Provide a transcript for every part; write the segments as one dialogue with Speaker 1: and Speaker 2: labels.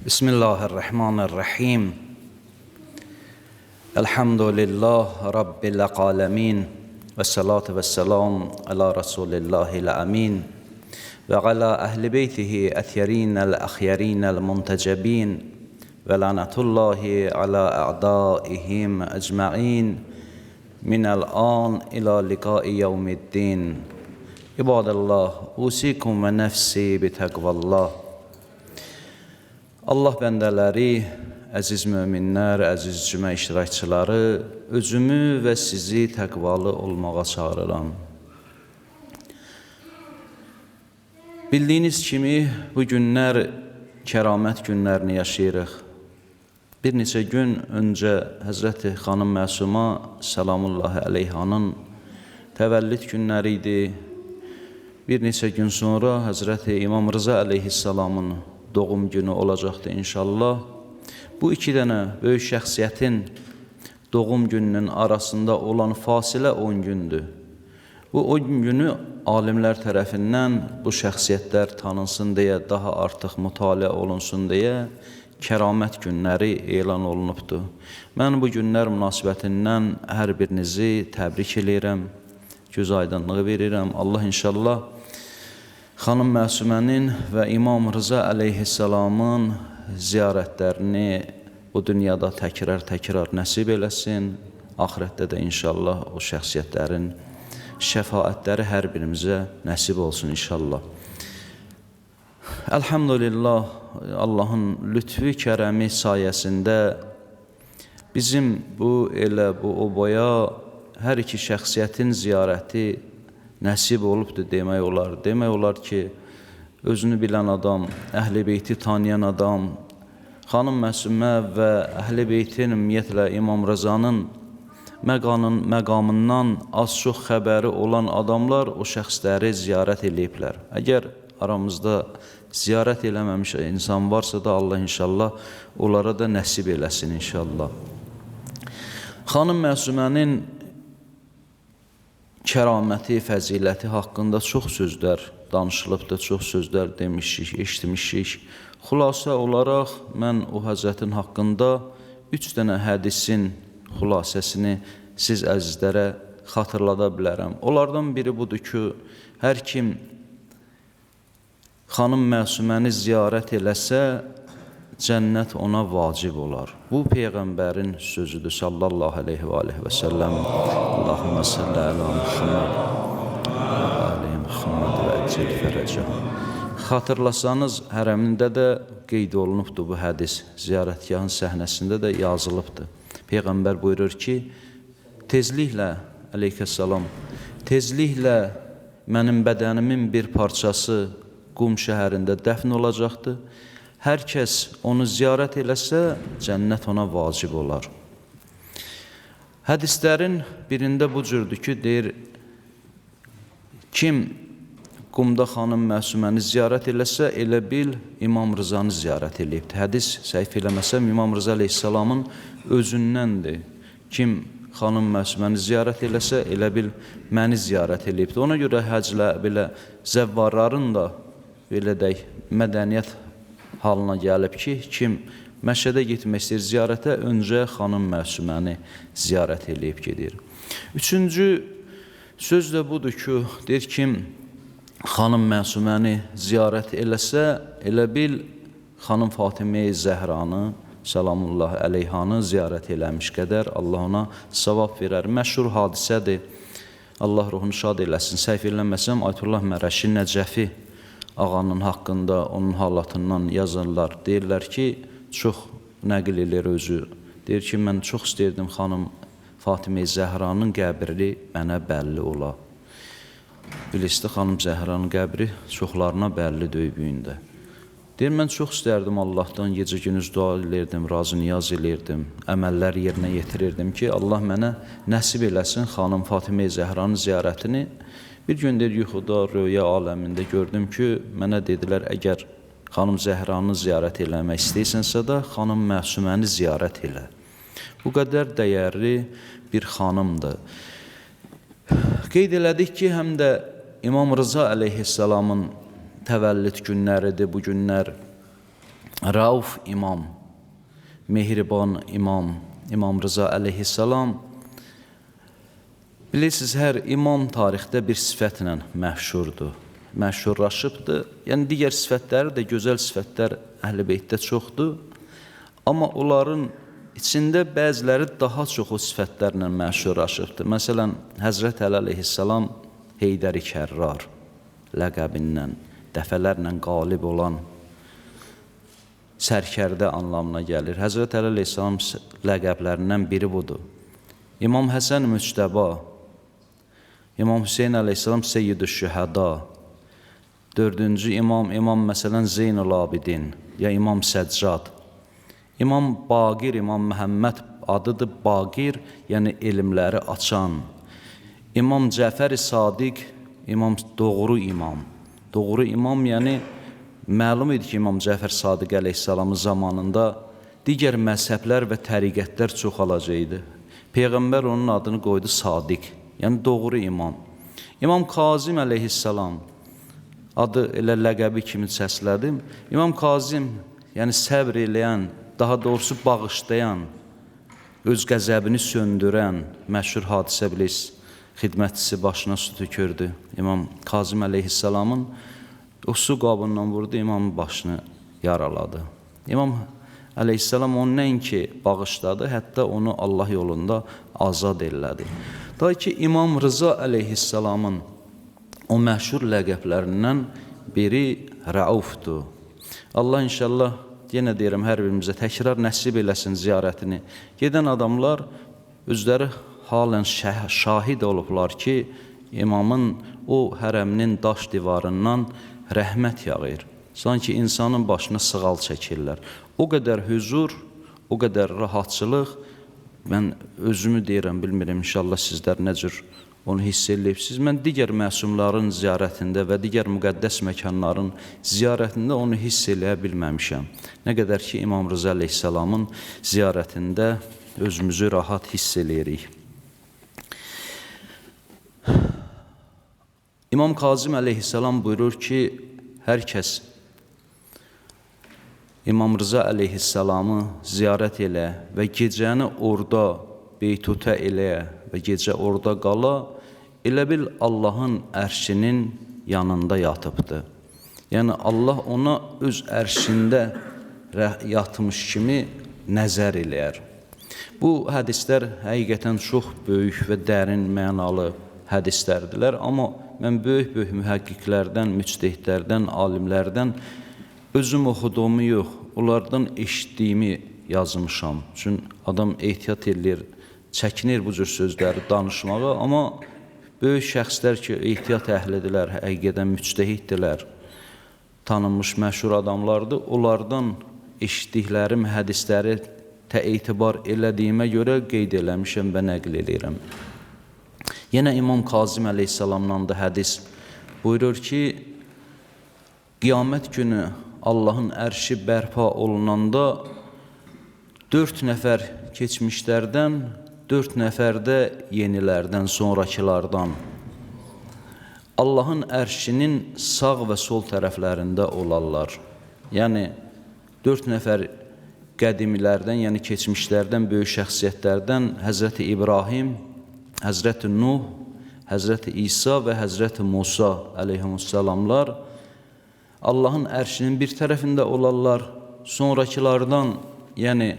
Speaker 1: Bismillahirrahmanirrahim. Elhamdülillah Rabbil alemin. Və salatu və salam ala Rasulillahil amin. Və ala əhli beytihi əthərinəl əxyərinəl muntəcəbin. Və lanətullahi ala a'daihim ecmain. Minəl an ila liqai yevmiddin. İbadallah, usikum və nəfsi bi təqvallah. Allah bəndələri, əziz möminlər, əziz cümə iştirakçıları, özümü və sizi təqvalı olmağa çağırıram. Bildiyiniz kimi, bu günlər kəramət günlərini yaşayırıq. Bir neçə gün öncə Həzrəti Xanım Məsuma səlamullahi əleyhanın təvəllüd günləri idi. Bir neçə gün sonra Həzrəti İmam Rıza əleyhissalamın doğum günü olacaqdır inşallah. Bu iki dənə böyük şəxsiyyətin doğum gününün arasında olan fasilə 10 gündür. Bu 10 günü alimlər tərəfindən bu şəxsiyyətlər tanınsın deyə, daha artıq mütaliə olunsun deyə kəramət günləri elan olunubdur. Mən bu günlər münasibətindən hər birinizi təbrik eləyirəm, göz aydınlığı verirəm. Allah inşallah Xanım Məsumənin və İmam Rıza əleyhissalamın ziyarətlərini bu dünyada təkrar-təkrar nəsib eləsin. Axirətdə də inşallah o şəxsiyyətlərin şəfaətləri hər birimizə nəsib olsun inşallah. Elhamdülillah, Allahın lütfü, kərəmi sayəsində bizim bu elə bu obaya hər iki şəxsiyyətin ziyarəti nəsib olubdur demək olar. Demək olar ki, özünü bilən adam, Əhl-i Beyti tanıyan adam, Xanım Məsumə və Əhl-i Beytin, ümumiyyətlə İmam Rızanın məqamından az-çox xəbəri olan adamlar o şəxsləri ziyarət eləyiblər. Əgər aramızda ziyarət eləməmiş insan varsa da Allah inşallah onlara da nəsib eləsin inşallah. Xanım Məsumənin kəraməti, fəziləti haqqında çox sözlər danışılıbdır, çox sözlər demişik, eşitmişik. Xülasə olaraq mən o həzrətin haqqında 3 dənə hədisin xülasəsini siz əzizlərə xatırlada bilərəm. Onlardan biri budur ki, hər kim Xanım Məsuməni ziyarət eləsə, cənnət ona vacib olar. Bu Peyğəmbərin sözüdür sallallahu əleyhi və alihi və səlləm. Allahümmə salli əla Muhammed və əli Muhammed və əcil fərəcəhum. Xatırlasanız, hərəmində də qeyd olunubdur bu hədis. Ziyarətgahın səhnəsində də yazılıbdır. Peyğəmbər buyurur ki, tezliklə, əleyhissalam, tezliklə mənim bədənimin bir parçası Qum şəhərində dəfn olacaqdır. Hər kəs onu ziyarət eləsə, cənnət ona vacib olar. Hədislərin birində bu cürdür ki, deyir, kim Qumda Xanım Məsuməni ziyarət eləsə, elə bil İmam Rızanı ziyarət eləyibdir. Hədis, səhv eləməsəm, İmam Rıza əleyhissalamın özündəndir. Kim Xanım Məsuməni ziyarət eləsə, elə bil məni ziyarət eləyibdir. Ona görə həclə, belə zəvvarların da, belə deyək, mədəniyyət halına gəlib ki, kim Məşədə getmək istəyir ziyarətə, öncə Xanım Məsuməni ziyarət eləyib gedir. Üçüncü söz də budur ki, deyir kim Xanım Məsuməni ziyarət eləsə, elə bil Xanım Fatimə-i Zəhranı, səlamullah əleyhanı ziyarət eləmiş qədər Allah ona savab verər. Məşhur hadisədir. Allah ruhunu şad eləsin. Səhv eləməsəm, Ayətullah Mərəşi Nəcəfi ağanın haqqında, onun halatından yazırlar. Deyirlər ki, çox nəql eləyir özü. Deyir ki, mən çox istəyirdim xanım Fatimə Zəhranın qəbri mənə bəlli ola. Bilirsiniz, xanım Zəhranın qəbri çoxlarına bəllidir böyüyündə. Deyir, mən çox istərdim Allahdan, gecə gündüz dua eləyirdim, razı niyaz eləyirdim, əməllər yerinə yetirirdim ki, Allah mənə nəsib eləsin xanım Fatimə Zəhranın ziyarətini. Bir gün deyir, yuxuda, röya aləmində gördüm ki, mənə dedilər, əgər xanım Zəhranı ziyarət eləmək istəyirsənsə də, xanım Məsuməni ziyarət elə. Bu qədər dəyərli bir xanımdır. Qeyd elədik ki, həm də İmam Rıza əleyhissalamın təvəllüd günləridir bu günlər. Rauf imam, mehriban imam, İmam Rıza əleyhissalam. Bilirsiniz, hər imam tarixdə bir sifətlə məşhurdur, məşhurlaşıbdır. Yəni, digər sifətləri də, gözəl sifətlər Əhl-i Beytdə çoxdur. Amma onların içində bəziləri daha çox o sifətlərlə məşhurlaşıbdır. Məsələn, Həzrət Əli əleyhissalam Heydər-i Kərrar ləqəbindən dəfələrlə qalib olan sərkərdə anlamına gəlir. Həzrət Əli əleyhissalam ləqəblərindən biri budur. İmam Həsən Müctəba, İmam Hüseyn əleyhissalam Seyyid-ü Şühəda, dördüncü imam, imam məsələn Zeynul Abidin ya İmam Səccad, İmam Baqir, İmam Məhəmməd adıdır Baqir, yəni elmləri açan. İmam Cəfər-i Sadiq, imam doğru imam. Doğru imam, yəni məlum idi ki, İmam Cəfər Sadiq əleyhissalamın zamanında digər məzhəblər və təriqətlər çoxalacaqdı. Peyğəmbər onun adını qoydu Sadiq, yəni doğru imam. İmam Kazim əleyhissalam, adı elə ləqəbi kimi səslədim. İmam Kazim, yəni səbr eləyən, daha doğrusu bağışlayan, öz qəzəbini söndürən məşhur hadisə bilirsiniz, xidmətçisi başına su tökürdü. İmam Kazim əleyhissalamın o su qabından vurdu, imamın başını yaraladı. İmam əleyhissalam onu nəinki bağışladı, hətta onu Allah yolunda azad elədi. Ta ki, İmam Rıza əleyhissalamın o məşhur ləqəblərindən biri Raufdur. Allah inşallah, yenə deyirəm, hər birimizə təkrar nəsib eləsin ziyarətini. Gedən adamlar özləri halən şahid olublar ki, imamın o hərəminin daş divarından rəhmət yağır. Sanki insanın başına sığal çəkirlər. O qədər hüzur, o qədər rahatçılıq, mən özümü deyirəm, bilmirəm, inşallah sizlər nə cür onu hiss eləyibsiniz. Mən digər məsumların ziyarətində və digər müqəddəs məkanların ziyarətində onu hiss eləyə bilməmişəm. Nə qədər ki, İmam Rıza əleyhissalamın ziyarətində özümüzü rahat hiss eləyirik. İmam Kazim əleyhissalam buyurur ki, hər kəs İmam Rıza əleyhissalamı ziyarət elə və gecəni orada beytutə eləyə və gecə orada qala, elə bil Allahın ərşinin yanında yatıbdır. Yəni, Allah ona öz ərşində yatmış kimi nəzər eləyər. Bu hədislər həqiqətən çox böyük və dərin mənalı hədislərdirlər, amma mən böyük-böyük mühəqqiqlərdən, müctehidlərdən, alimlərdən özüm oxuduğumu yox, onlardan eşitdiyimi yazmışam. Çünki adam ehtiyat eləyir, çəkinir bu cür sözləri danışmağa, amma böyük şəxslər ki, ehtiyat əhlidirlər, həqiqətən müctehiddirlər, tanınmış məşhur adamlardır, onlardan eşitdiklərim hədisləri etibar elədiyimə görə qeyd eləmişəm və nəql eləyirəm. Yenə İmam Kazim əleyhissalamdan da hədis buyurur ki, qiyamət günü Allahın ərşi bərpa olunanda 4 nəfər keçmişlərdən, 4 nəfər də yenilərdən, sonrakılardan Allahın ərşinin sağ və sol tərəflərində olarlar. Yəni, 4 nəfər qədimilərdən, yəni keçmişlərdən, böyük şəxsiyyətlərdən Həzrəti İbrahim, Həzrəti Nuh, Həzrəti İsa və Həzrəti Musa əleyhissalamlar Allahın ərşinin bir tərəfində olarlar. Sonrakılardan, yəni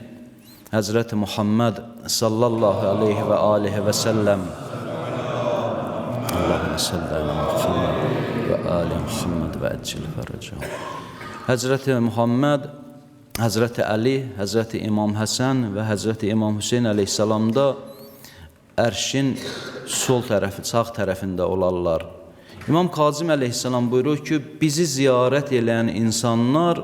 Speaker 1: Həzrəti Muhammed sallallahu aleyhi və alihi və səlləm, Allahümme salli ala Muhammed və ali Muhammed və əccil fərəcəhum. Həzrəti Muhammed, Həzrəti Əli, Həzrəti İmam Həsən və Həzrəti İmam Hüseyn əleyhissalam da ərşin sol tərəfi, sağ tərəfində olarlar. İmam Kazim əleyhissalam buyurur ki, bizi ziyarət eləyən insanlar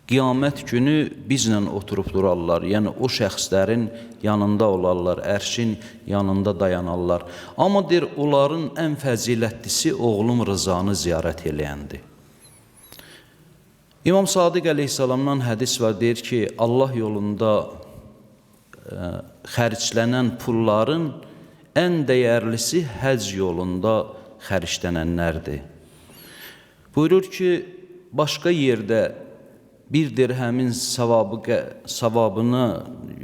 Speaker 1: qiyamət günü bizlə oturub durarlar. Yəni, o şəxslərin yanında olarlar, ərşin yanında dayanarlar. Amma deyir, onların ən fəzilətlisi oğlum Rızanı ziyarət eləyəndir. İmam Sadiq əleyhissalamdan hədis var, deyir ki, Allah yolunda xərclənən pulların ən dəyərlisi həc yolunda xərclənənlərdir. Buyurur ki, başqa yerdə bir dirhəmin savabını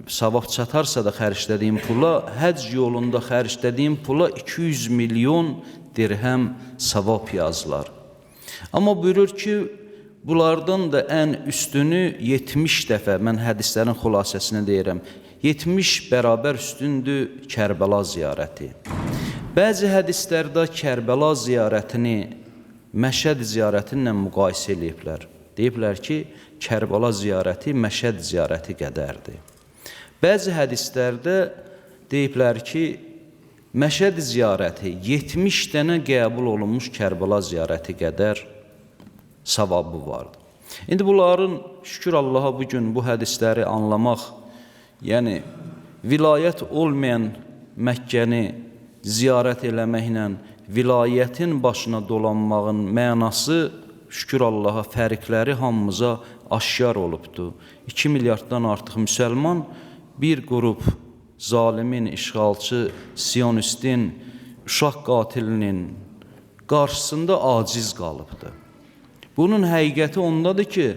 Speaker 1: savab çatarsa da xərclədiyin pula, həcc yolunda xərclədiyin pula 200 milyon dirhəm savab yazılar. Amma buyurur ki, bunlardan da ən üstünü 70 dəfə, mən hədislərin xülasəsini deyirəm, 70 bərabər üstündür Kərbəla ziyarəti. Bəzi hədislərdə Kərbəla ziyarətini Məşəd ziyarəti ilə müqayisə eləyiblər. Deyiblər ki, Kərbəla ziyarəti Məşəd ziyarəti qədərdir. Bəzi hədislərdə deyiblər ki, Məşəd ziyarəti 70 dənə qəbul olunmuş Kərbəla ziyarəti qədər savabı vardır. İndi bunların, şükür Allaha, bugün bu hədisləri anlamaq, yəni vilayət olmayan Məkkəni ziyarət eləməklə vilayətin başına dolanmağın mənası, şükür Allaha, fərqləri hamımıza aşkar olubdur. 2 milyarddan artıq müsəlman bir qrup zalimin, işğalçı, siyonistin, uşaq qatilinin qarşısında aciz qalıbdır. Bunun həqiqəti ondadır ki,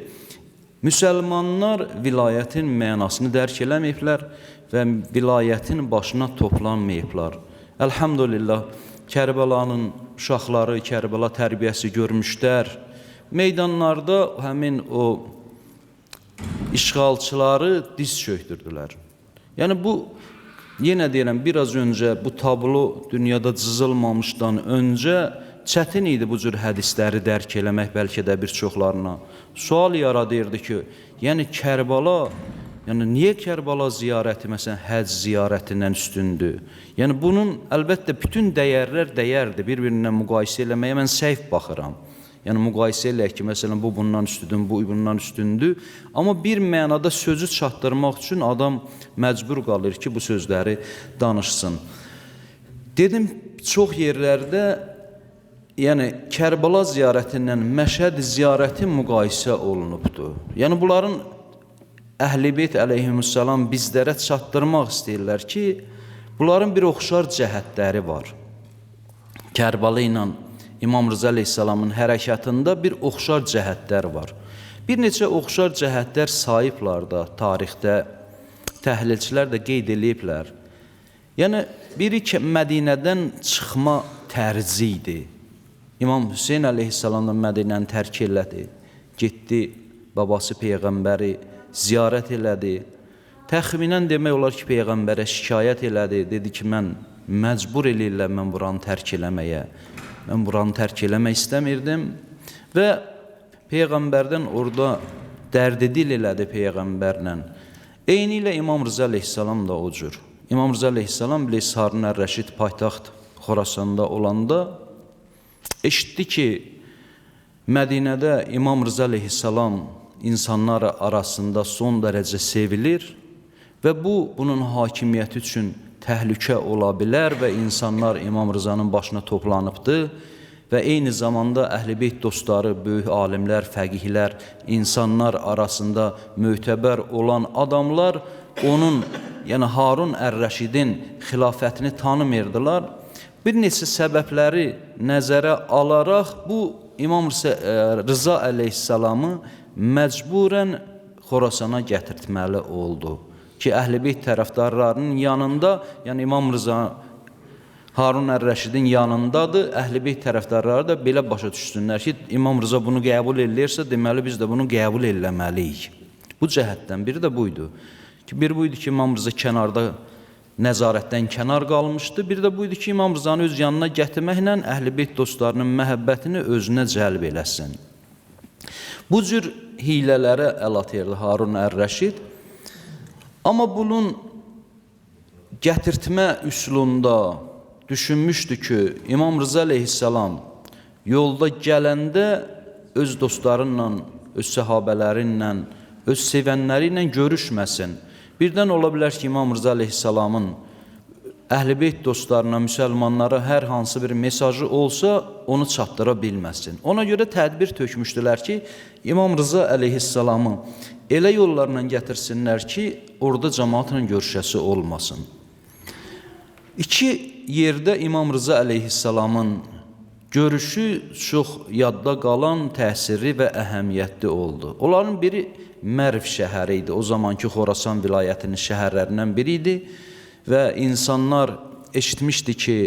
Speaker 1: müsəlmanlar vilayətin mənasını dərk eləməyiblər və vilayətin başına toplanmayıblar. Əlhamdülillah, Kərbəlanın uşaqları, Kərbəla tərbiyəsi görmüşlər. Meydanlarda həmin o işğalçıları diz çökdürdülər. Yəni bu, yenə deyirəm, biraz öncə bu tablo dünyada cızılmamışdan öncə çətin idi bu cür hədisləri dərk eləmək bəlkə də bir çoxlarına. Sual yaradırdı ki, yəni Kərbəla, yəni niyə Kərbəla ziyarəti məsələn həcc ziyarətindən üstündür? Yəni bunun əlbəttə bütün dəyərlər dəyərdir. Bir-birindən müqayisə eləməyə mən səhv baxıram. Yəni müqayisə eləyək ki, məsələn bu bundan üstündür, bu bundan üstündür. Amma bir mənada sözü çatdırmaq üçün adam məcbur qalır ki, bu sözləri danışsın. Dedim, çox yerlərdə yəni Kərbəla ziyarətindən Məşəd ziyarəti müqayisə olunubdur. Yəni bunların Əhl-i Beyt əleyhimussalam bizlərə çatdırmaq istəyirlər ki, bunların bir oxşar cəhətləri var. Kərbəla ilə İmam Rıza əleyhissalamın hərəkatında bir oxşar cəhətlər var. Bir neçə oxşar cəhətlər sahiblər da tarixdə, təhlilçilər də qeyd eləyiblər. Yəni, biri ki, Mədinədən çıxma tərzi idi. İmam Hüseyn əleyhissalam da Mədinəni tərk elədi. Getdi, babası Peyğəmbəri ziyarət elədi. Təxminən demək olar ki, Peyğəmbərə şikayət elədi. Dedi ki, mən məcbur eləyirlər mən buranı tərk eləməyə. Mən buranı tərk eləmək istəmirdim. Və Peyğəmbərdən orada dərdi dil elədi Peyğəmbərlə. Eyni ilə İmam Rıza əleyhissalam da o cür. İmam Rıza əleyhissalam bilirsiniz, Harun ər-Rəşid paytaxt Xorasanda olanda eşitdi ki, Mədinədə İmam Rıza əleyhissalam insanlar arasında son dərəcə sevilir və bu, bunun hakimiyyəti üçün təhlükə ola bilər və insanlar İmam Rızanın başına toplanıbdı və eyni zamanda Əhl-i Beyt dostları, böyük alimlər, fəqihlər, insanlar arasında mötəbər olan adamlar onun, yəni Harun ər-Rəşidin xilafətini tanımırdılar. Bir neçə səbəbləri nəzərə alaraq bu İmam Rıza əleyhissalamı məcburən Xorasana gətirtməli oldu ki, Əhl-i Beyt tərəfdarlarının yanında, yəni İmam Rıza Harun ər-Rəşidin yanındadır, Əhl-i Beyt tərəfdarları da belə başa düşsünlər ki, İmam Rıza bunu qəbul eləyirsə, deməli biz də bunu qəbul eləməliyik. Bu cəhətdən biri də buydu. Ki, biri buydu ki, İmam Rıza kənarda, nəzarətdən kənar qalmışdı. Bir də buydu ki, İmam Rızanı öz yanına gətirməklə Əhl-i Beyt dostlarının məhəbbətini özünə cəlb eləsin. Bu cür hilələrə əl atırdı Harun ər-Rəşid. Amma bunun gətirtmə üsulunda düşünmüşdü ki, İmam Rıza əleyhissalam yolda gələndə öz dostlarıyla, öz səhabələri ilə, öz sevənləri ilə görüşməsin. Birdən ola bilər ki, İmam Rıza əleyhissalamın Əhl-i Beyt dostlarına, müsəlmanlara hər hansı bir mesajı olsa, onu çatdıra bilməsin. Ona görə tədbir tökmüşdülər ki, İmam Rıza əleyhissalamı elə yollarla gətirsinlər ki, orada cəmaatla görüşəsi olmasın. İki yerdə İmam Rıza əleyhissalamın görüşü çox yadda qalan, təsirli və əhəmiyyətli oldu. Onların biri Mərv şəhəri idi. O zamanki Xorasan vilayətinin şəhərlərindən biri idi və insanlar eşitmişdi ki,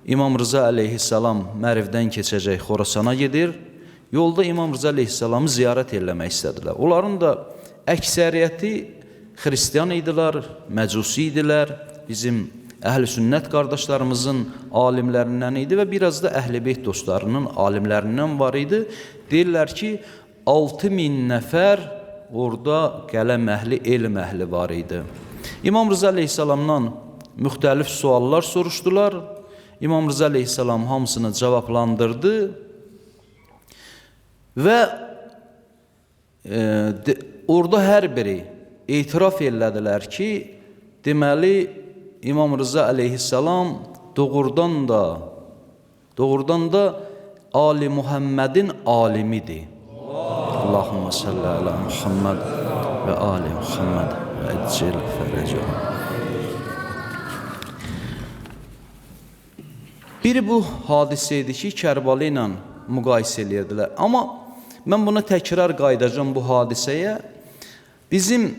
Speaker 1: İmam Rıza əleyhissalam Mərvdən keçəcək Xorasana gedir. Yolda İmam Rıza əleyhissalamı ziyarət eləmək istədilər. Onların da əksəriyyəti xristian idilər, məcusi idilər, bizim əhl-i sünnət qardaşlarımızın alimlərindən idi və biraz da əhl-i beyt dostlarının alimlərindən var idi. Deyirlər ki, 6000 nəfər orada qələm əhli, elm əhli var idi. İmam Rıza əleyhissalamdan müxtəlif suallar soruşdular. İmam Rıza əleyhissalam hamısını cavablandırdı və orada hər biri etiraf elədilər ki, deməli, İmam Rıza əleyhissalam doğrudan da Ali Muhammedin alimidir. Allahümme salli ala Muhammed və Ali Muhammed və əccil fərəcəhum. Biri bu hadisə idi ki, Kərbəla ilə müqayisə eləyirdilər. Amma mən buna təkrar qayıdacağam bu hadisəyə. Bizim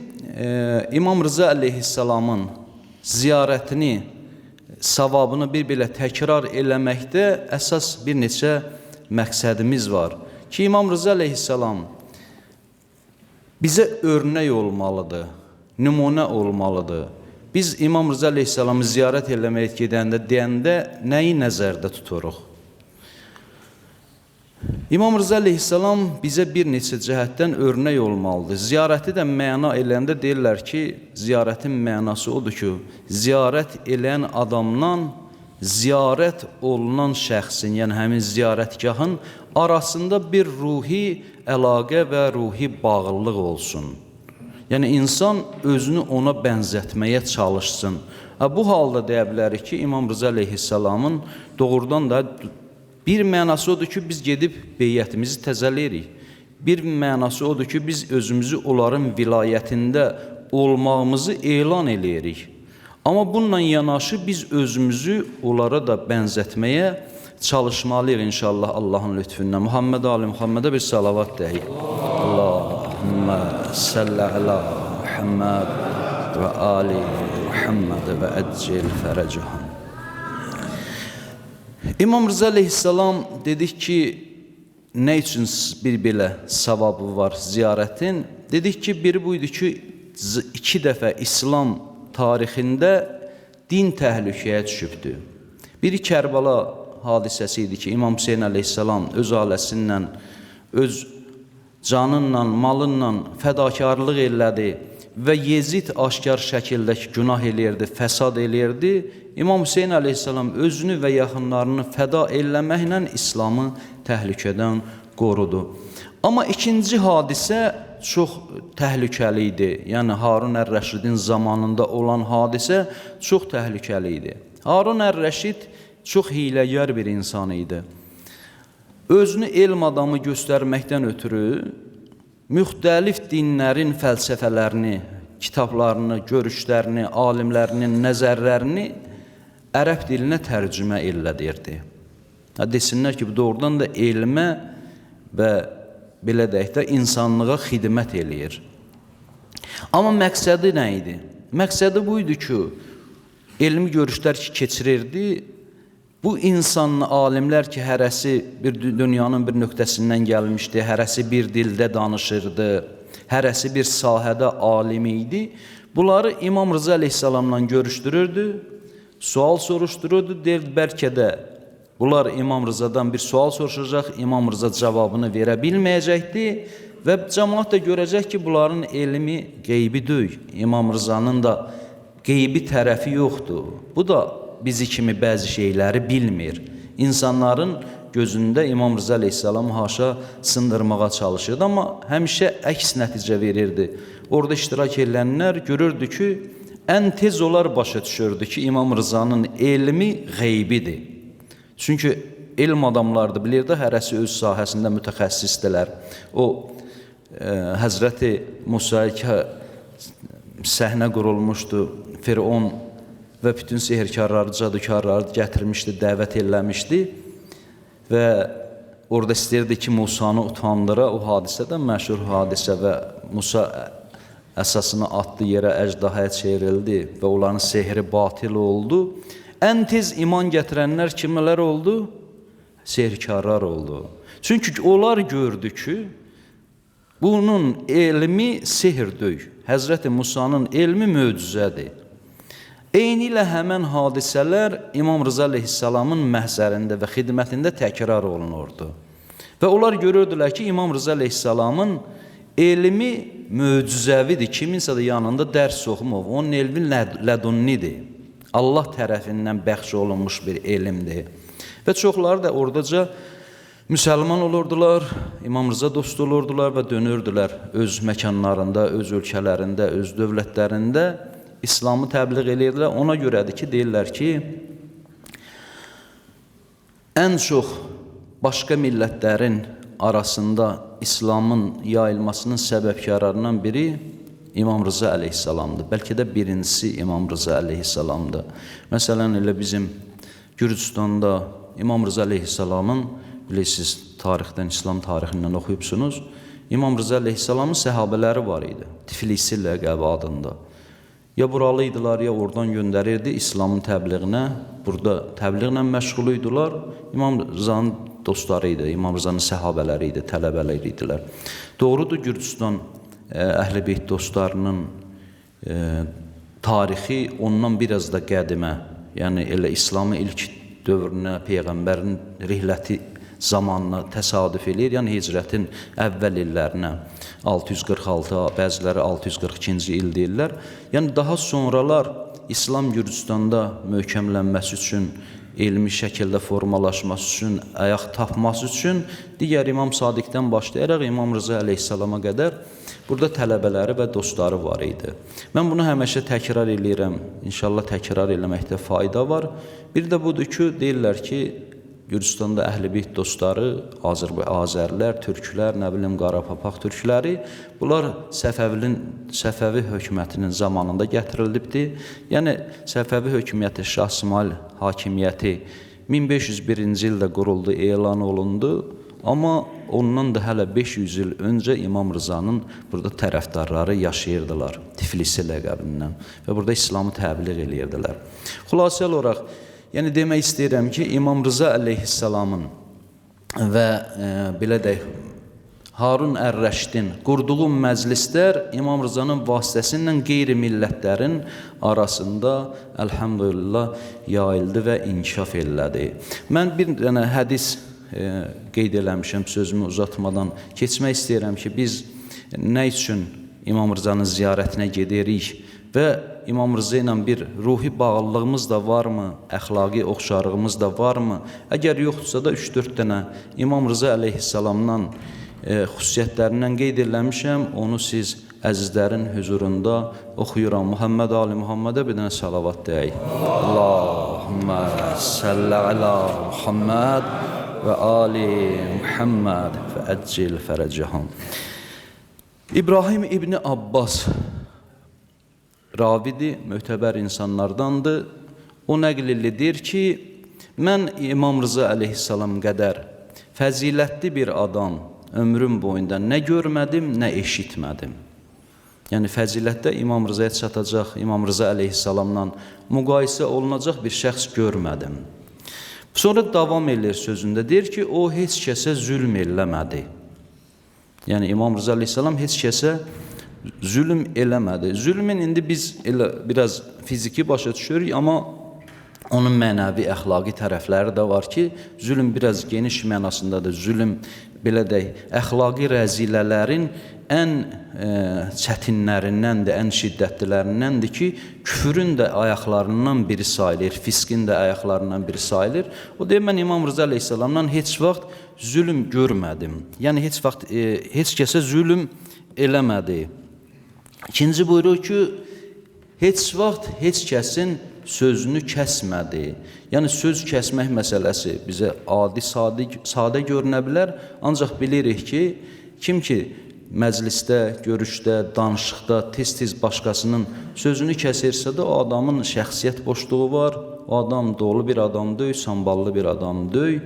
Speaker 1: İmam Rıza əleyhissalamın ziyarətini, savabını bir belə təkrar eləməkdə əsas bir neçə məqsədimiz var. Ki, İmam Rıza əleyhissalam bizə örnək olmalıdır, nümunə olmalıdır. Biz İmam Rıza əleyhissalamı ziyarət eləməyə gedəndə, deyəndə nəyi nəzərdə tuturuq? İmam Rıza əleyhissalam bizə bir neçə cəhətdən örnək olmalıdır. Ziyarəti də məna eləyəndə deyirlər ki, ziyarətin mənası odur ki, ziyarət eləyən adamdan ziyarət olunan şəxsin, yəni həmin ziyarətgahın arasında bir ruhi əlaqə və ruhi bağlılıq olsun. Yəni, insan özünü ona bənzətməyə çalışsın. Bu halda deyə bilərik ki, İmam Rıza əleyhissalamın doğrudan da bir mənası odur ki, biz gedib beyyətimizi təzələyirik. Bir mənası odur ki, biz özümüzü onların vilayətində olmağımızı elan eləyirik. Amma bununla yanaşı biz özümüzü onlara da bənzətməyə çalışmalıyıq inşallah Allahın lütfündən. Muhammed Ali Muhammedə bir salavat deyik. Allahümme salli ala Muhammed və Ali Muhammed və əccil fərəcəhum. İmam Rıza əleyhissalam dedik ki, nə üçün bir belə savabı var ziyarətin? Dedik ki, biri bu idi ki, iki dəfə İslam tarixində din təhlükəyə düşübdür. Biri Kərbəla hadisəsi idi ki, İmam Hüseyn əleyhissalam öz ailəsinlə, öz canınla, malınla fədakarlıq elədi və Yezid aşkar şəkildə günah eləyirdi, fəsad eləyirdi. İmam Hüseyn əleyhissalam özünü və yaxınlarını fəda eləməklə İslamı təhlükədən qorudu. Amma ikinci hadisə çox təhlükəli idi. Yəni Harun ər-Rəşidin zamanında olan hadisə çox təhlükəli idi. Harun ər-Rəşid çox hiyləgər bir insan idi. Özünü elm adamı göstərməkdən ötürü müxtəlif dinlərin fəlsəfələrini, kitablarını, görüşlərini, alimlərinin nəzərlərini ərəb dilinə tərcümə elədirdi. Desinlər ki, bu doğrudan da elmə və belə deyək də insanlığa xidmət eləyir. Amma məqsədi nə idi? Məqsədi bu idi ki, elmi görüşlər ki, keçirirdi, bu insanlı alimlər ki, hərəsi bir dünyanın bir nöqtəsindən gəlmişdi, hərəsi bir dildə danışırdı, hərəsi bir sahədə alim idi. Bunları İmam Rıza əleyhissalamla görüşdürürdü, sual soruşdururdu, deyirdi, bəlkə də bunlar İmam Rızadan bir sual soruşacaq, İmam Rıza cavabını verə bilməyəcəkdi və cəmaat da görəcək ki, bunların elmi qeybi deyil. İmam Rızanın da qeybi tərəfi yoxdur. Bu da bizi kimi bəzi şeyləri bilmir. İnsanların gözündə İmam Rıza əleyhissalam haşa sındırmağa çalışırdı, amma həmişə əks nəticə verirdi. Orada iştirak edənlər görürdü ki, ən tez onlar başa düşürdü ki, İmam Rızanın elmi qeybidir. Çünki elm adamlardır, bilirdi, hərəsi öz sahəsində mütəxəssisdilər. O, Həzrəti Musaya səhnə qurulmuşdu, Firon və bütün sehirkarları, cadukarları gətirmişdi, dəvət eləmişdi. Və orada istəyirdi ki, Musanı utandıra. O hadisə də məşhur hadisə və Musa əsasını atdı yerə, əjdahaya çevrildi və onların sehri batil oldu. Ən tez iman gətirənlər kimlər oldu? Sehrkarlar oldu. Çünki onlar gördü ki, bunun elmi sehr deyil. Həzrəti Musanın elmi möcüzədir. Eyni ilə həmən hadisələr İmam Rıza əleyhissalamın məhzərində və xidmətində təkrar olunurdu. Və onlar görürdülər ki, İmam Rıza əleyhissalamın elmi möcüzəvidir. Kiminsə də yanında dərs oxumov. Onun elmi lədunnidir. Allah tərəfindən bəxş olunmuş bir elmdir. Və çoxları da oradaca müsəlman olurdular, İmam Rıza dostu olurdular və dönürdülər öz məkanlarında, öz ölkələrində, öz dövlətlərində İslamı təbliğ eləyirdilər. Ona görədir ki, deyirlər ki, ən çox başqa millətlərin arasında İslamın yayılmasının səbəbkarlarından biri İmam Rıza əleyhissalamdır. Bəlkə də birincisi İmam Rıza əleyhissalamdır. Məsələn, elə bizim Gürcüstanda İmam Rıza əleyhissalamın, bilirsiniz, tarixdən, İslam tarixindən oxuyubsunuz, İmam Rıza əleyhissalamın səhabələri var idi, Tiflisi ləqəbi adında. Ya buralı idilər, ya oradan göndərirdi İslamın təbliğinə. Burada təbliğlə məşğul idilər. İmam Rızanın dostları idi, İmam Rızanın səhabələri idi, tələbələri idilər. Doğrudur, Gürcüstan Əhl-i Beyt dostlarının tarixi ondan biraz da qədimə, yəni elə İslamın ilk dövrünə, Peyğəmbərin rihləti zamanına təsadüf eləyir, yəni hicrətin əvvəl illərinə, 646, bəziləri 642-ci il deyirlər. Yəni daha sonralar İslam Gürcüstanda möhkəmlənməsi üçün, elmi şəkildə formalaşması üçün, ayaq tapması üçün digər İmam Sadiqdən başlayaraq İmam Rıza əleyhissalama qədər burada tələbələri və dostları var idi. Mən bunu həmişə təkrar eləyirəm, İnşallah təkrar eləməkdə fayda var. Bir də budur ki, deyirlər ki, Gürcüstanda Əhl-i Beyt dostları, Azərlər, türklər, nə bilim, Qarapapaq türkləri, bunlar Səfəvi hökumətinin zamanında gətirilibdir. Yəni, Səfəvi hökuməti, Şah İsmayıl hakimiyyəti 1501-ci ildə quruldu, elan olundu. Amma ondan da hələ 500 il öncə İmam Rızanın burada tərəfdarları yaşayırdılar, Tiflisi ləqəbindən və burada İslamı təbliğ eləyirdilər. Xülasə olaraq, yəni demək istəyirəm ki, İmam Rıza əleyhissalamın və belə deyək, Harun Ər-Rəşidin qurduğu məclislər İmam Rızanın vasitəsilə qeyri-millətlərin arasında əlhəmdülillah yayıldı və inkişaf elədi. Mən bir dənə hədis qeyd eləmişəm, sözümü uzatmadan keçmək istəyirəm ki, biz nə üçün İmam Rızanın ziyarətinə gedirik və İmam Rıza ilə bir ruhi bağlılığımız da varmı, əxlaqi oxşarlığımız da varmı? Əgər yoxdursa da 3-4 dənə İmam Rıza əleyhissalamdan xüsusiyyətlərindən qeyd eləmişəm, onu siz əzizlərin hüzurunda oxuyuram. Muhammed Ali Muhammedə bir dənə salavat deyək. Allahümmə səlli əla Muhammed və Ali Muhammed və əccil fərəcəhum. İbrahim İbni Abbas ravidir, mötəbər insanlardandır. O nəql edir ki, mən İmam Rıza əleyhissalam qədər fəzilətli bir adam ömrüm boyunda nə görmədim, nə eşitmədim. Yəni fəzilətdə İmam Rızaya çatacaq, İmam Rıza əleyhissalamla müqayisə olunacaq bir şəxs görmədim. Sonra davam eləyir sözündə, deyir ki, o heç kəsə zülm eləmədi. Yəni İmam Rıza əleyhissalam heç kəsə zülm eləmədi. Zülmün indi biz elə biraz fiziki başa düşürük, amma onun mənəvi, əxlaqi tərəfləri də var ki, zülm biraz geniş mənasındadır. Zülm, belə deyək, əxlaqi rəzilələrin ən çətinlərindəndir, ən şiddətlilərindəndir ki, küfrün də ayaqlarından biri sayılır, fiskin də ayaqlarından biri sayılır. O deyir, mən İmam Rıza əleyhissalamdan heç vaxt zülm görmədim. Yəni, heç vaxt heç kəsə zülm eləmədi. İkinci buyurur ki, heç vaxt heç kəsin sözünü kəsmədi. Yəni, söz kəsmək məsələsi bizə adi, sadə görünə bilər. Ancaq bilirik ki, kim ki məclisdə, görüşdə, danışıqda tez-tez başqasının sözünü kəsirsə də o adamın şəxsiyyət boşluğu var, o adam dolu bir adam deyil, samballı bir adam deyil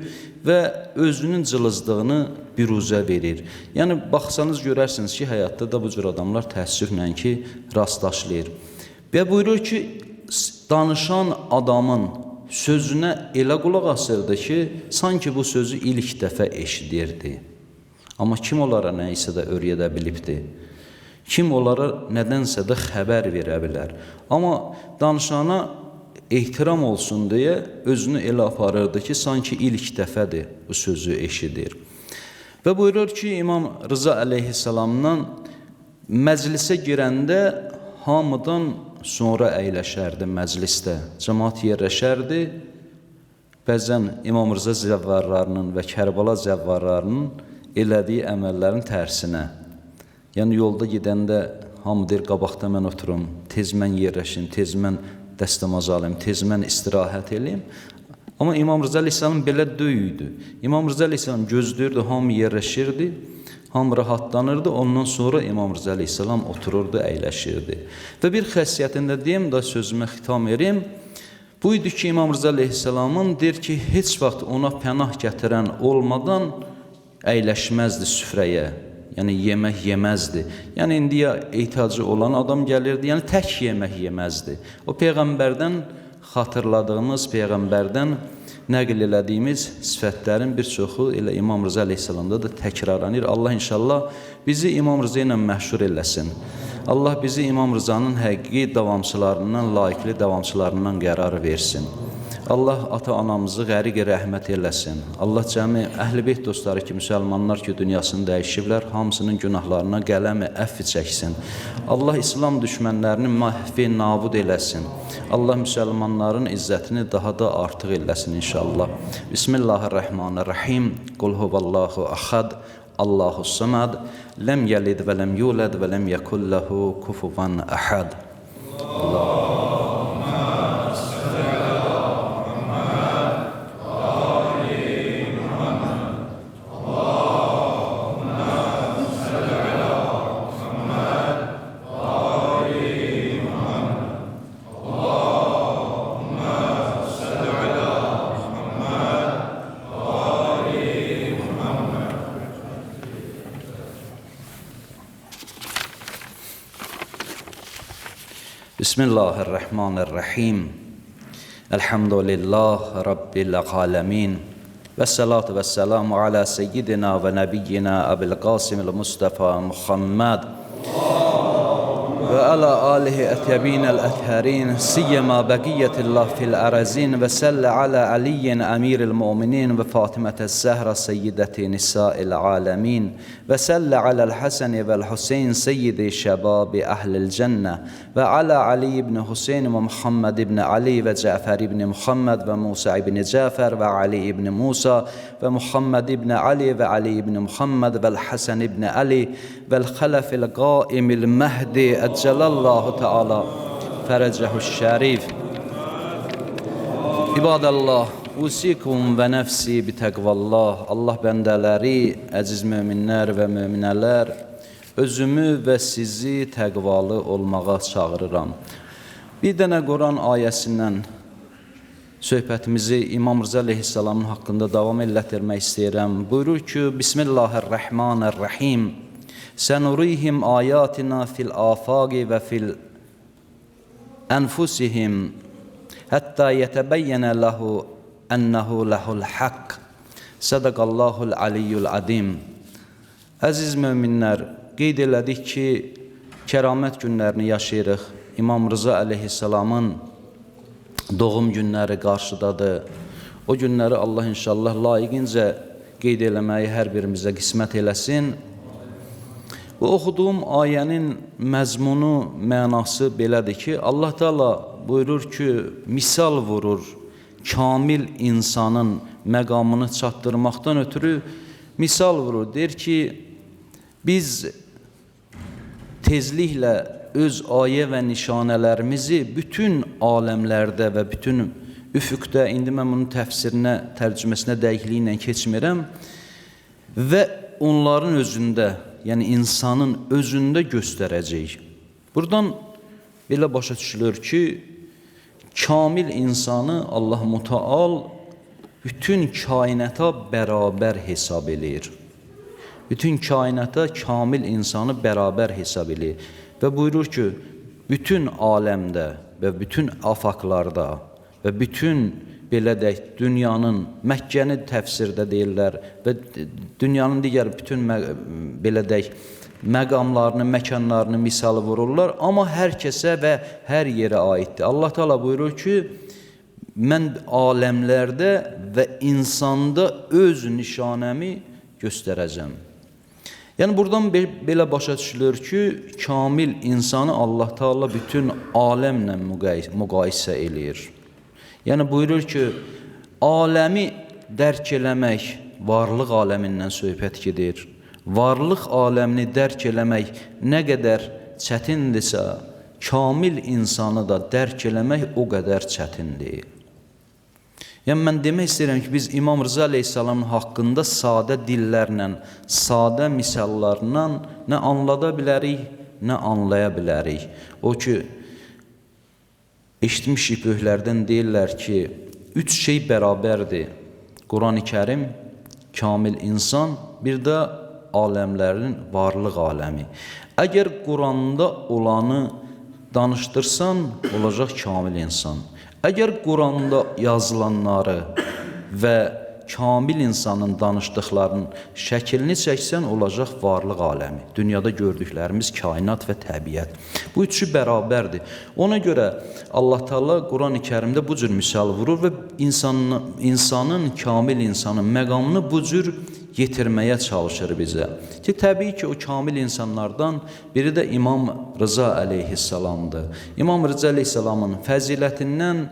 Speaker 1: və özünün cılızdığını büruzə verir. Yəni, baxsanız görərsiniz ki, həyatda da bu cür adamlar təəssüflə ki, rastlaşılır. Və buyurur ki, danışan adamın sözünə elə qulaq asırdı ki, sanki bu sözü ilk dəfə eşidirdi. Amma kim onlara nə isə də öyrədə bilibdi? Kim onlara nədənsə də xəbər verə bilər? Amma danışana ehtiram olsun deyə özünü elə aparırdı ki, sanki ilk dəfədir bu sözü eşidir. Və buyurur ki, İmam Rıza əleyhissalamdan məclisə girəndə hamıdan sonra əyləşərdi məclisdə. Cəmaat yerləşərdi. Bəzən İmam Rıza zəvvarlarının və Kərbəla zəvvarlarının elədiyi əməllərin tərsinə. Yəni, yolda gedəndə hamı deyir, qabaqda mən oturum, tez mən yerləşim, tez mən dəstəmaz alayım, tez mən istirahət eləyim. Amma İmam Rıza əleyhissalam belə deyildi. İmam Rıza əleyhissalam gözləyirdi, hamı yerləşirdi, hamı rahatlanırdı. Ondan sonra İmam Rıza əleyhissalam otururdu, əyləşirdi. Və bir xəssiyyətində deyim də sözümə xitam erim. Bu idi ki, İmam Rıza əleyhissalamın deyir ki, heç vaxt ona pənah gətirən olmadan əyləşməzdi süfrəyə. Yəni, yemək yeməzdi. Yəni, indi ya ehtiyacı olan adam gəlirdi, yəni tək yemək yeməzdi. O Peyğəmbərdən xatırladığımız, Peyğəmbərdən nəql elədiyimiz sifətlərin bir çoxu elə İmam Rıza əleyhissalamda da təkrarlanır. Allah inşallah bizi İmam Rıza ilə məşhur eləsin. Allah bizi İmam Rızanın həqiqi davamçılarından, layiqli davamçılarından qərar versin. Allah ata-anamızı qəriq rəhmət eləsin. Allah cəmi əhl-i beyt dostları ki, müsəlmanlar ki, dünyasını dəyişiblər, hamısının günahlarına qələmi əfv çəksin. Allah İslam düşmənlərini məhvi nabud eləsin. Allah müsəlmanların izzətini daha da artıq eləsin inşallah. Bismillahirrahmanirrahim. Qul huvallahu ahad, Allahu samad, ləm yəlid və ləm yulad və ləm yekun lehu kufuvan ahad. Allah. Bismillahirrahmanirrahim. Elhamdülillah Rabbil alemin. Və salatu və selamu ala seyyidina və nəbiyyina Əbil Qasimil Mustafa Muhammed və ala alihi ətyəbinəl əthərin siyyəmə bəqiyyətillah fil ərazin və səllə alə Aliyyin əmiril müminin və Fatimətəz Zəhra seyyidəti nisa'il aləmin və səllə aləl Həsəni vəl Hüseyn seyyidi şəbabi əhlil cənnə və alə Ali ibn Hüseyn və Muhammed ibn Ali və Cəfər ibn Muhammed və Musa ibn Cəfər və Ali ibn Musa və Muhammed ibn Ali və Ali ibn Muhammed vəl Həsən ibn Ali vəl xələfil qaimil Məhdi Əcəlallahu Teala fərəcəhu şərif. İbadəllah, usikum və nəfsi bitəqvallah. Allah bəndələri, əziz möminlər və möminələr, özümü və sizi təqvalı olmağa çağırıram. Bir dənə Quran ayəsindən söhbətimizi İmam Rıza əleyhissalamın haqqında davam elətdirmək istəyirəm. Buyurur ki, Bismillahirrahmanirrahim. Sənurihim ayatina fil afaqi və fil ənfusihim hətta yətəbəyyənə ləhu ənəhu ləhul haqq. Sədəqallahul aliyyul adim. Əziz möminlər, qeyd elədik ki, kəramət günlərini yaşayırıq. İmam Rıza əleyhissalamın doğum günləri qarşıdadır. O günləri Allah inşallah layiqincə qeyd eləməyi hər birimizə qismət eləsin. Bu oxuduğum ayənin məzmunu, mənası belədir ki, Allah Teala buyurur ki, misal vurur kamil insanın məqamını çatdırmaqdan ötürü misal vurur. Deyir ki, biz tezliklə öz ayə və nişanələrimizi bütün aləmlərdə və bütün üfüqdə, indi mən bunun təfsirinə, tərcüməsinə dəqiqliyi ilə keçmirəm, və onların özündə, yəni insanın özündə göstərəcəyik. Buradan belə başa düşülür ki, Kamil insanı Allah Mütəal bütün kainata bərabər hesab eləyir. Bütün kainata kamil insanı bərabər hesab eləyir. Və buyurur ki, bütün aləmdə və bütün afaqlarda və bütün, belə deyək, dünyanın, Məkkəni təfsirdə deyirlər və dünyanın digər bütün, belə deyək, məqamlarını, məkanlarını misalı vururlar, amma hər kəsə və hər yerə aiddir. Allah Teala buyurur ki, mən aləmlərdə və insanda öz nişanəmi göstərəcəm. Yəni, buradan belə başa düşülür ki, kamil insanı Allah Teala bütün aləmlə müqayisə eləyir. Yəni, buyurur ki, aləmi dərk eləmək, varlıq aləmindən söhbət gedir. Varlıq aləmini dərk eləmək nə qədər çətindirsə, kamil insanı da dərk eləmək o qədər çətindir. Yəni, mən demək istəyirəm ki, biz İmam Rıza əleyhissalamın haqqında sadə dillərlə, sadə misallarla nə anlada bilərik, nə anlaya bilərik. O ki, eşitmişik böyüklərdən deyirlər ki, üç şey bərabərdir. Quran-ı Kərim, kamil insan, bir də aləmlərin varlıq aləmi. Əgər Quranda olanı danışdırsan, olacaq kamil insan. Əgər Quranda yazılanları və kamil insanın danışdıqlarının şəklini çəksən, olacaq varlıq aləmi. Dünyada gördüklərimiz kainat və təbiət. Bu üçü bərabərdir. Ona görə Allah Teala Quran-ı Kərimdə bu cür misal vurur və insanın, kamil insanın məqamını bu cür yetirməyə çalışır bizə. Ki, təbii ki, o kamil insanlardan biri də İmam Rıza əleyhissalamdır. İmam Rıza əleyhissalamın fəzilətindən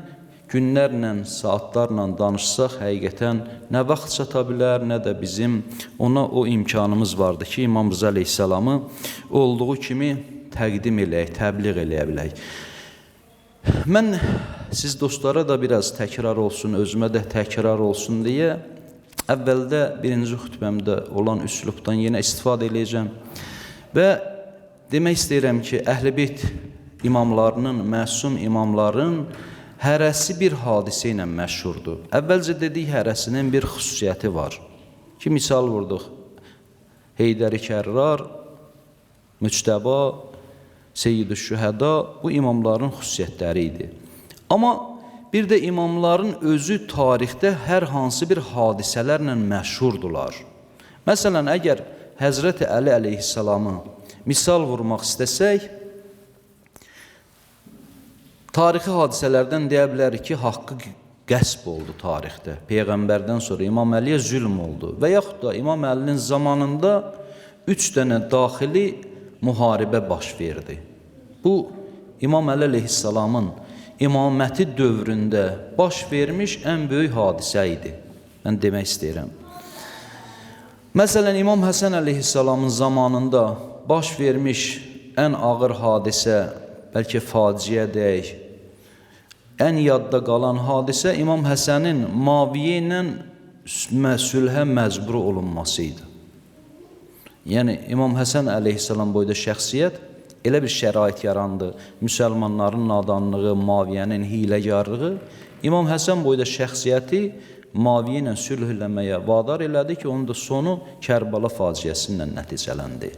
Speaker 1: günlərlə, saatlarla danışsaq, həqiqətən nə vaxt çata bilər, nə də bizim ona o imkanımız vardı ki, İmam Rıza əleyhissalamı olduğu kimi təqdim eləyək, təbliğ eləyə bilək. Mən siz dostlara da biraz təkrar olsun, özümə də təkrar olsun deyə əvvəldə birinci xütbəmdə olan üslubdan yenə istifadə eləyəcəm və demək istəyirəm ki, Əhl-i Beyt imamlarının, məsum imamların hərəsi bir hadisə ilə məşhurdur. Əvvəlcə dedik, hərəsinin bir xüsusiyyəti var. Ki, misal vurduq, Heydər-i Kərrar, Müctəba, Seyyid-i Şühəda bu imamların xüsusiyyətləri idi. Amma bir də imamların özü tarixdə hər hansı bir hadisələrlə məşhurdular. Məsələn, əgər Həzrəti Əli əleyhissalamı misal vurmaq istəsək, tarixi hadisələrdən deyə bilərik ki, haqqı qəsb oldu tarixdə. Peyğəmbərdən sonra İmam Əliyə zülm oldu və yaxud da İmam Əlinin zamanında 3 dənə daxili müharibə baş verdi. Bu, İmam Əli əleyhissalamın imaməti dövründə baş vermiş ən böyük hadisə idi. Mən demək istəyirəm. Məsələn, İmam Həsən əleyhissalamın zamanında baş vermiş ən ağır hadisə, bəlkə faciə deyək, ən yadda qalan hadisə İmam Həsənin Maviyə ilə sülhə məcbur olunması idi. Yəni, İmam Həsən əleyhissalam boyda şəxsiyyət elə bir şərait yarandı. Müsəlmanların nadanlığı, Maviyənin hiləgarlığı İmam Həsən boyda şəxsiyyəti Maviyə ilə sülh eləməyə vadar elədi ki, onun da sonu Kərbala faciəsi ilə nəticələndi.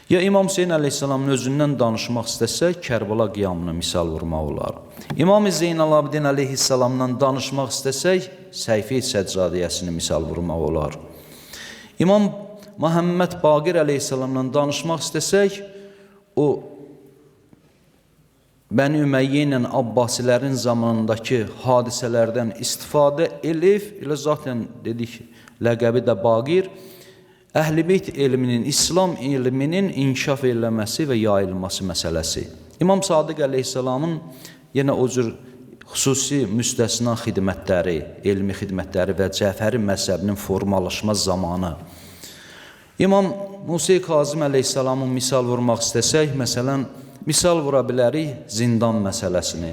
Speaker 1: Ya İmam Hüseyin əleyhissalamın özündən danışmaq istəsək, Kərbala qiyamını misal vurmaq olar. İmam Zeynalabidin əleyhissalamdan danışmaq istəsək, Səhifə-i Səccadiyəsini misal vurmaq olar. İmam Məhəmməd Baqir əleyhissalamdan danışmaq istəsək, o Bəni Üməyyə ilə Abbasilərin zamanındakı hadisələrdən istifadə elif, elə zaten dedik, ləqəbi də Baqir, Əhl-i Beyt elminin, İslam elminin inkişaf eləməsi və yayılması məsələsi. İmam Sadiq əleyhissalamın yenə o cür xüsusi müstəsna xidmətləri, elmi xidmətləri və Cəfəri məzhəbinin formalaşma zamanı. İmam Musa Kazım əleyhissalamın misal vurmaq istəsək, məsələn, misal vura bilərik zindan məsələsini.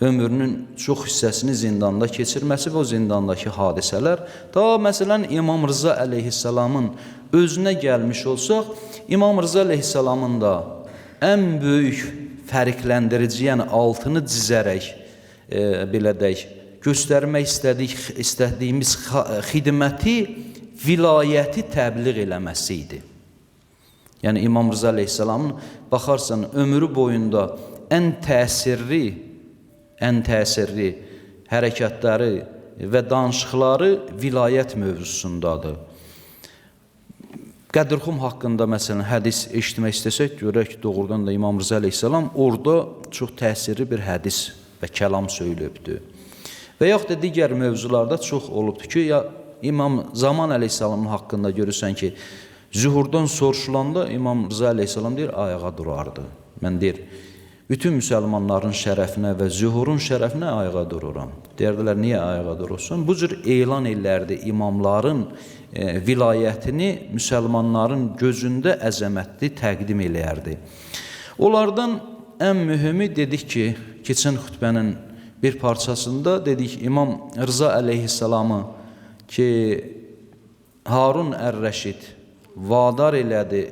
Speaker 1: Ömrünün çox hissəsini zindanda keçirməsi və o zindandakı hadisələr. Ta məsələn, İmam Rıza əleyhissalamın özünə gəlmiş olsaq, İmam Rıza əleyhissalamın da ən böyük fərqləndirici, yəni altını cizərək, belə deyək, göstərmək istədiyimiz xidməti vilayəti təbliğ eləməsi idi. Yəni İmam Rıza əleyhissalamın baxarsan ömrü boyunda ən təsirli hərəkətləri və danışıqları vilayət mövzusundadır. Qədirxum haqqında məsələn hədis eşitmək istəsək, görək ki, doğrudan da İmam Rıza əleyhissalam orada çox təsirli bir hədis və kəlam söyləyibdir. Və yaxud da digər mövzularda çox olubdur ki, ya İmam Zaman əleyhissalamın haqqında görürsən ki, zühurdan soruşulanda İmam Rıza əleyhissalam deyir, ayağa durardı. Mən deyir, bütün müsəlmanların şərəfinə və zühurun şərəfinə ayağa dururam. Deyərdilər, niyə ayağa durursun? Bu cür elan ellərdi imamların vilayətini müsəlmanların gözündə əzəmətli təqdim eləyərdi. Onlardan ən mühümü dedik ki, keçən xütbənin bir parçasında dedik İmam Rıza əleyhissalamı ki, Harun Ər-Rəşid vadar elədi,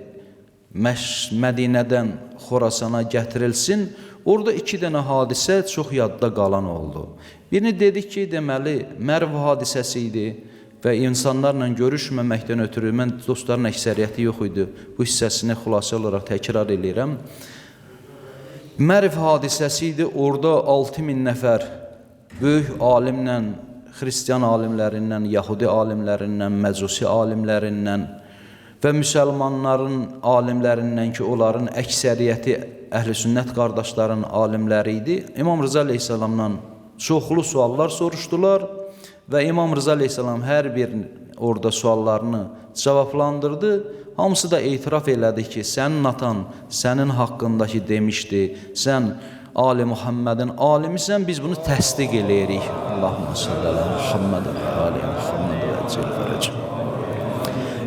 Speaker 1: Mədinədən Xorasana gətirilsin. Orada iki dənə hadisə çox yadda qalan oldu. Birini dedik ki, deməli, Mərv hadisəsi idi və insanlarla görüşməməkdən ötürü, mən dostların əksəriyyəti yox idi, bu hissəsini xülasə olaraq təkrar eləyirəm. Mərv hadisəsi idi, orada 6000 nəfər böyük alimlə, xristian alimlərindən, yahudi alimlərindən, məcusi alimlərindən və müsəlmanların alimlərindən ki, onların əksəriyyəti əhl-i sünnət qardaşların alimləri idi. İmam Rıza əleyhissalamdan çoxlu suallar soruşdular və İmam Rıza əleyhissalam hər bir orada suallarını cavablandırdı. Hamısı da etiraf elədi ki, sənin atan sənin haqqındakı demişdi, sən Ali Muhammedin alimisən, biz bunu təsdiq eləyirik. Allahümme salli ala Muhammed və ali Muhammed və əcəl fərəcə.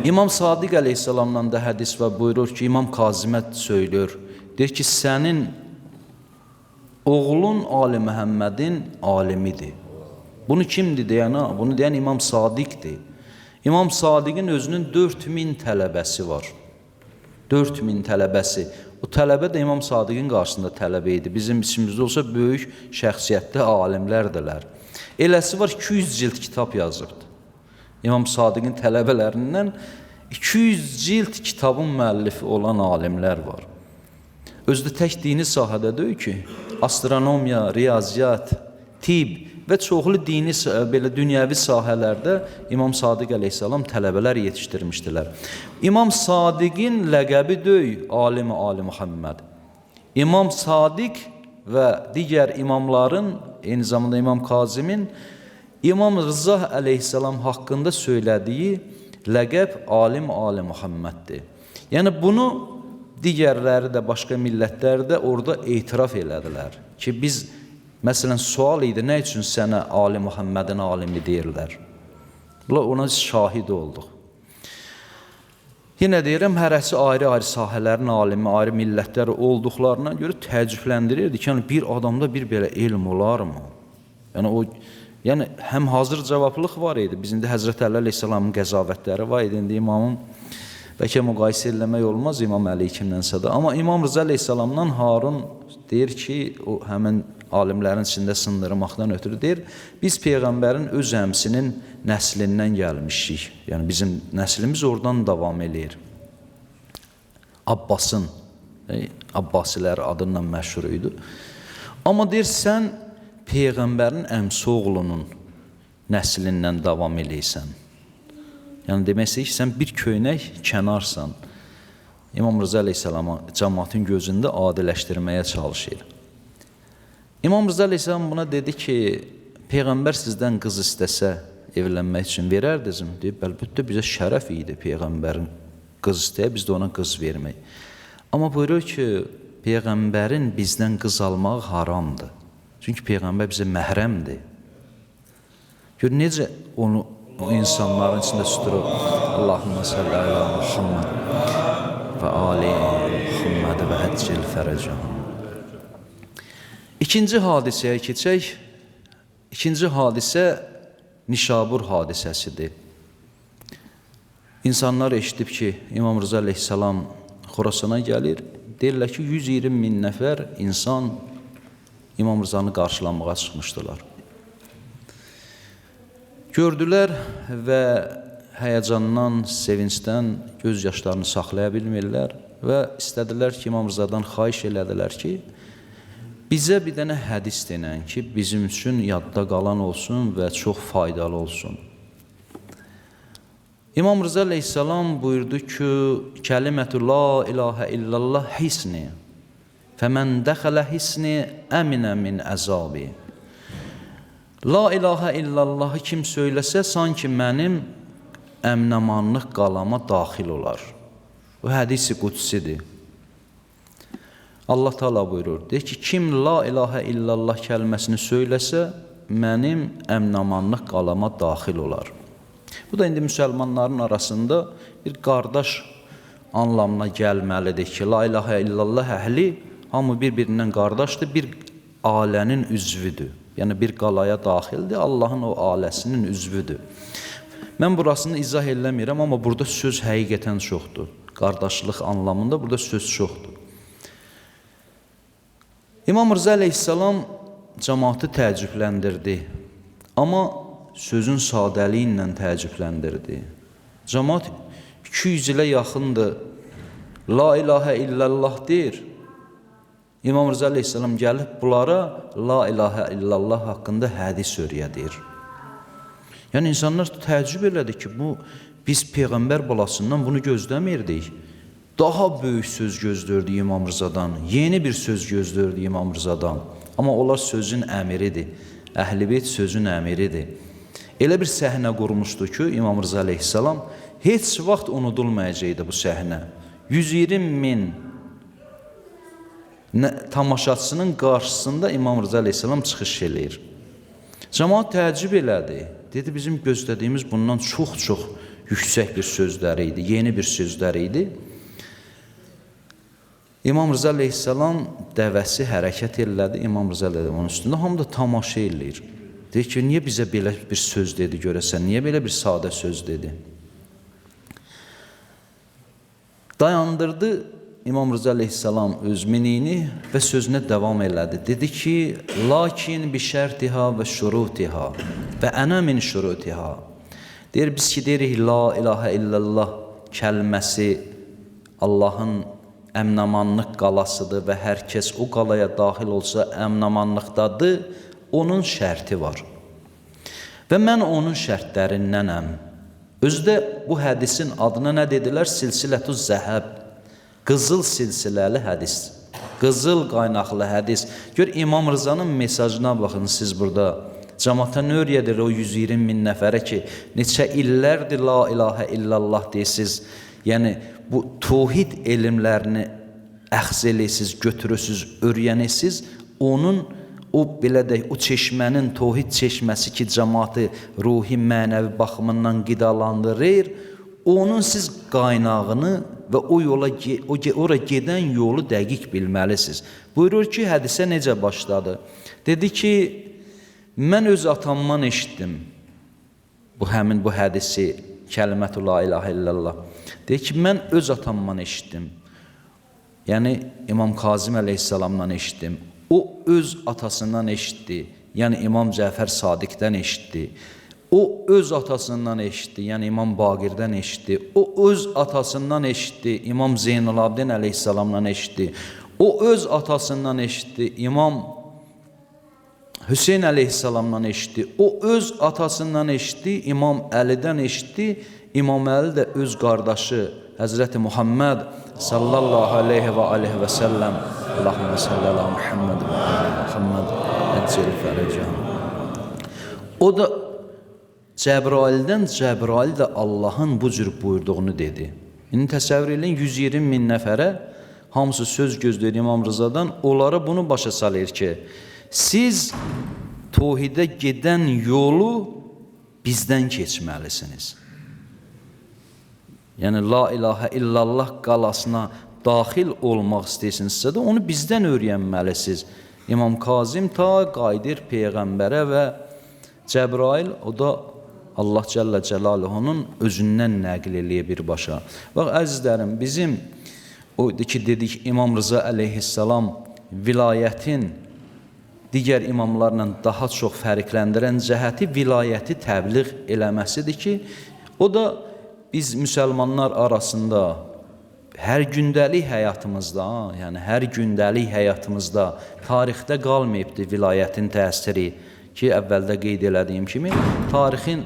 Speaker 1: İmam Sadiq əleyhissalamdan da hədis və buyurur ki, İmam Kazimə söylüyor. Deyir ki, sənin oğlun Ali Məhəmmədin alimidir. Bunu kimdir deyən? Bunu deyən İmam Sadiqdir. İmam Sadiqin özünün 4000 tələbəsi var. 4000 tələbəsi. O tələbə də İmam Sadiqin qarşısında tələbə idi. Bizim içimizdə olsa böyük şəxsiyyətli alimlərdilər. Eləsi var 200 cild kitab yazıbdır. İmam Sadiqin tələbələrindən 200 cild kitabın müəllifi olan alimlər var. Özü də tək dini sahədə deyil ki, astronomiya, riyaziyyat, tibb və çoxlu dini, belə dünyəvi sahələrdə İmam Sadiq əleyhissalam tələbələr yetişdirmişdilər. İmam Sadiqin ləqəbi deyil alimi Ali Muhammed. İmam Sadiq və digər imamların, eyni zamanda İmam Kazimin, İmam Rıza əleyhissalam haqqında söylədiyi ləqəb alim Ali Muhammeddir. Yəni bunu digərləri də, başqa millətləri də orada etiraf elədilər ki, biz, məsələn, sual idi, nə üçün sənə Ali Muhammedin alimi deyirlər? Ona şahid olduq. Yenə deyirəm, hərəsi ayrı-ayrı sahələrin alimi, ayrı millətləri olduqlarına görə təəccübləndirirdi ki, yəni bir adamda bir belə elm olarmı? Yəni o, yəni həm hazır cavablıq var idi. Bizim də Həzrət Əli əleyhissalamın qəzavətləri var idi. İndi imamın bəlkə müqayisə eləmək olmaz İmam Əli kimdənsə də. Amma İmam Rıza əleyhissalamdan Harun deyir ki, o həmin alimlərin içində sındırmaqdan ötürü deyir, biz Peyğəmbərin öz əmsinin nəslindən gəlmişik. Yəni bizim nəslimiz oradan davam eləyir. Abbasın, Abbasilər adından məşhur idi. Amma deyir, sən Peyğəmbərin əmsi oğlunun nəslindən davam eləyirsən. Yəni demək istəyir ki, sən bir köynək kənarsan. İmam Rıza əleyhissalamı cəmaatın gözündə adiləşdirməyə çalışır. İmam Rıza əleyhissalam buna dedi ki, Peyğəmbər sizdən qız istəsə evlənmək üçün verərdizmi? Deyib, əlbəttə bizə şərəf idi Peyğəmbərin qız istəyə, biz də ona qız vermək. Amma buyurur ki, Peyğəmbərin bizdən qız almağı haramdır. Çünki Peyğəmbər bizə məhrəmdir. Gör, necə onu o insanların içində sütürür. Allahümme salli ala Muhammed və ali Muhammed və əccil fərəcəhum. İkinci hadisəyə keçək. İkinci hadisə Nişabur hadisəsidir. İnsanlar eşidib ki, İmam Rıza əleyhissalam Xorasana gəlir. Deyirlər ki, 120 min nəfər insan İmam Rızanı qarşılamağa çıxmışdılar. Gördülər və həyəcandan, sevincdən göz yaşlarını saxlaya bilmirlər və istədilər ki, İmam Rızadan xahiş elədilər ki, bizə bir dənə hədis denən ki, bizim üçün yadda qalan olsun və çox faydalı olsun. İmam Rıza əleyhissalam buyurdu ki, kəlimətü la ilahə illallah hisni, fəmən dəxələ hisni əminə min əzabi. La ilahə illallahı kim söyləsə, sanki mənim əmnəmanlıq qalama daxil olar. Bu hədisi qudsidir. Allah Teala buyurur, deyir ki, kim la ilahə illallah kəlməsini söyləsə, mənim əmnamanlıq qalama daxil olar. Bu da indi müsəlmanların arasında bir qardaş anlamına gəlməlidir ki, la ilahə illallah əhli hamı bir-birindən qardaşdır, bir alənin üzvüdür. Yəni bir qalaya daxildir, Allahın o aləsinin üzvüdür. Mən burasını izah eləmirəm, amma burada söz həqiqətən çoxdur. Qardaşlıq anlamında burada söz çoxdur. İmam Rıza əleyhissalam cəmaatı təəccübləndirdi. Amma sözün sadəliyi ilə təəccübləndirdi. Cəmaat 200 ilə yaxındır. La ilahə illallah deyir. İmam Rıza əleyhissalam gəlib bunlara la ilahə illallah haqqında hədis öyrədir. Yəni insanlar təəccüb elədi ki, bu biz peyğəmbər balasından bunu gözləmirdik. Daha böyük söz gözləyirdi İmam Rızadan, yeni bir söz gözləyirdi İmam Rızadan. Amma onlar sözün əmiridir. Əhl-i Beyt sözün əmiridir. Elə bir səhnə qurmuşdu ki, İmam Rıza əleyhissalam heç vaxt unudulmayacaqdı bu səhnə. 120 min tamaşaçısının qarşısında İmam Rıza əleyhissalam çıxış eləyir. Cəmaat təəccüb elədi. Dedi, bizim gözlədiyimiz bundan çox-çox yüksək bir sözləri idi, yeni bir sözləri idi. İmam Rıza əleyhissalam dəvəsi hərəkət elədi, İmam Rıza əleyhissalam onun üstündə hamı da tamaşa eləyir. Deyir ki, niyə bizə belə bir söz dedi görəsən, niyə belə bir sadə söz dedi? Dayandırdı İmam Rıza əleyhissalam öz miniyini və sözünə davam elədi. Dedi ki, lakin bi şərtiha və şurutiha və ənə min şurutiha. Deyir, biz ki, deyirik, la ilahə illallah kəlməsi Allahın əmnamanlıq qalasıdır və hər kəs o qalaya daxil olsa əmnamanlıqdadır, onun şərti var. Və mən onun şərtlərindənəm. Özü də bu hədisin adına nə dedilər? Silsilətü zəhəb. Qızıl silsiləli hədis. Qızıl qaynaqlı hədis. Gör, İmam Rızanın mesajına baxın siz burada. Cəmaata nə öyrədir o 120 min nəfərə ki, neçə illərdir la ilahə illallah deyirsiz. Yəni, bu tohid elmlərini əxz eləyirsiniz, götürürsünüz, öyrənirsiniz. Onun o belə deyək, o çeşmənin tohid çeşməsi ki, cəmaatı ruhi, mənəvi baxımından qidalandırır, onun siz qaynağını və o yola, ora gedən yolu dəqiq bilməlisiniz. Buyurur ki, hədisə necə başladı? Dedi ki, mən öz atamdan eşitdim bu həmin bu hədisi, kəlimətü la ilahə illallah. Deyir ki, mən öz atamdan eşitdim. Yəni, İmam Kazım əleyhissalamdan eşitdim. O öz atasından eşitdi. Yəni, İmam Cəfər Sadiqdən eşitdi. O öz atasından eşitdi, yəni İmam Baqirdən eşitdi. O öz atasından eşitdi, İmam Zeynalabdin əleyhissalamdan eşitdi. O öz atasından eşitdi, İmam Hüseyn əleyhissalamdan eşitdi. O öz atasından eşitdi, İmam Əlidən eşitdi. İmam Əli də öz qardaşı Həzrəti Muhammed sallallahu aleyhi və aleyhi və səlləm. Allahümme salli ala Muhammed və ali Muhammed əccil fərəcəm. O da Cəbraildən, Cəbrail də Allahın bu cür buyurduğunu dedi. İndi təsəvvür edin, 120 min nəfərə hamısı söz gözləyir İmam Rızadan, onlara bunu başa salır ki, siz tohidə gedən yolu bizdən keçməlisiniz. Yəni, la ilahə illallah qalasına daxil olmaq istəyirsinizsə də onu bizdən öyrənməlisiniz. İmam Kazim ta qayıdır Peyğəmbərə və Cəbrail, o da Allah Cəllə Cəlaluhu'nun özündən nəql eləyir birbaşa. Bax, əzizlərim, bizim O ki, dedik İmam Rıza əleyhissalam vilayətin digər imamlarla daha çox fərqləndirən cəhəti vilayəti təbliğ eləməsidir ki, o da biz müsəlmanlar arasında hər gündəlik həyatımızda, yəni hər gündəlik həyatımızda tarixdə qalmayıbdır vilayətin təsiri ki, əvvəldə qeyd elədiyim kimi tarixin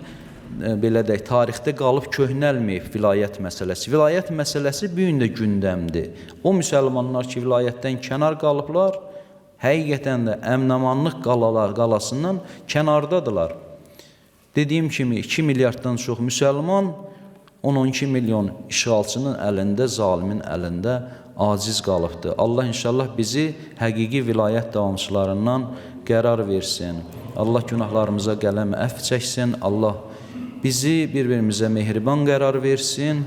Speaker 1: belə deyək, tarixdə qalıb köhnəlməyib vilayət məsələsi. Vilayət məsələsi bu gün də gündəmdir. O müsəlmanlar ki, vilayətdən kənar qalıblar, həqiqətən də əmnamanlıq qalasından kənardadılar. Dediyim kimi 2 milyarddan çox müsəlman 10-12 milyon işğalçının əlində, zalimin əlində aciz qalıbdır. Allah inşallah bizi həqiqi vilayət davamçılarından qərar versin. Allah günahlarımıza qələm əfv çəksin. Allah bizi bir-birimizə mehriban qərar versin.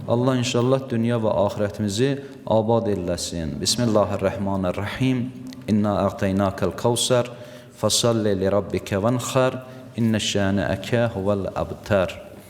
Speaker 1: Allah inşallah dünya və axirətimizi abad eləsin. Bismillahirrahmanirrahim. İnna a'taynakal kavsər. Fasalli li rabbikə vənxər. İnnə şənəəkə huvel abtər.